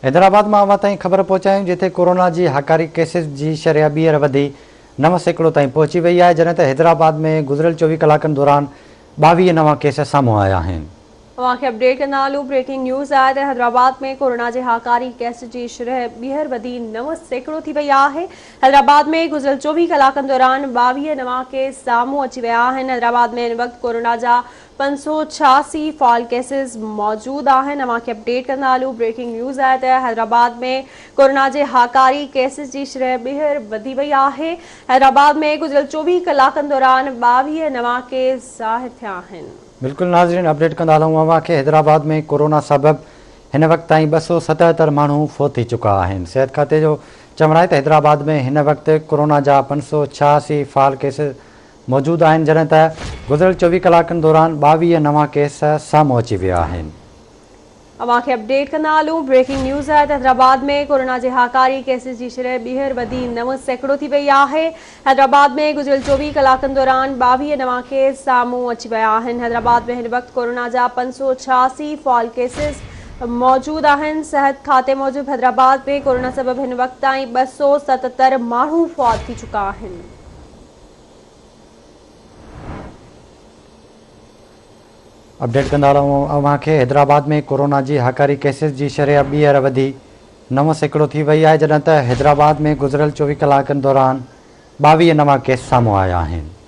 حيدرآباد مان اوهان تائين خبر پهچايون جتي ڪورونا جي هاڪاري ڪيسز جي شرح ٻيهر وڌي 9% تائين پهچي وئي آهي جڏهن ته حيدرآباد ۾ گذريل 24 ڪلاڪن دوران 22 نوان ڪيس سامهون آيا آهن. اوهان کي اپڊيٽ ڪندا هلون بريڪنگ نيوز آهي ته حيدرآباد ۾ ڪورونا جي هاڪاري ڪيس جي شرح ٻيهر وڌي 9% ٿي وئي آهي حيدرآباد ۾ گذريل 24 ڪلاڪن دوران 22 نوان ڪيس سامهون اچي ويا آهن حيدرآباد ۾ هن وقت ڪورونا جا 586 فعال ڪيسز موجود آهن اوهان کي اپڊيٽ ڪندا هلون بريڪنگ نيوز آهي ته حيدرآباد ۾ ڪورونا جي هاڪاري ڪيسز جي شرح ٻيهر وڌي وئي آهي حيدرآباد ۾ گذريل 24 ڪلاڪن دوران 22 نوان ڪيس ظاهر ٿيا آهن. بلڪل ناظرين اپڊيٽ ڪندا هلون اوهان کي حيدرآباد ۾ ڪورونا سبب هن وقت تائين 277 ماڻهو فوت ٿي چڪا آهن صحت کاتي جو چوڻ آهي ته حيدرآباد ۾ هن وقت ڪورونا جا 586 فعال ڪيسز موجود آهن جڏهن ته گذريل 24 ڪلاڪن دوران 22 نوان ڪيس سامهون اچي ويا آهن. اوهان کي اپڊيٽ ڪندا هلون بريڪنگ نيوز آهي ته حيدرآباد ۾ ڪورونا جي هاڪاري ڪيسز جي شرح ٻيهر وڌي 9% ٿي وئي آهي حيدرآباد ۾ گذريل 24 ڪلاڪن دوران 22 نوان ڪيس سامهون اچي ويا آهن حيدرآباد ۾ هن وقت ڪورونا جا 586 فعال ڪيسز موجود آهن صحت کاتي موجب حيدرآباد ۾ ڪورونا سبب هن وقت تائين 277 ماڻهو فوت ٿي چڪا آهن. اپڊيٽ ڪندا رهون اوهان کي حيدرآباد ۾ ڪورونا جي هاڪاري ڪيسز جي شرح ٻيهر وڌي 9% ٿي وئي آهي جڏهن ته حيدرآباد ۾ گذريل 24 ڪلاڪن دوران 22 نوان ڪيس سامهون آيا آهن.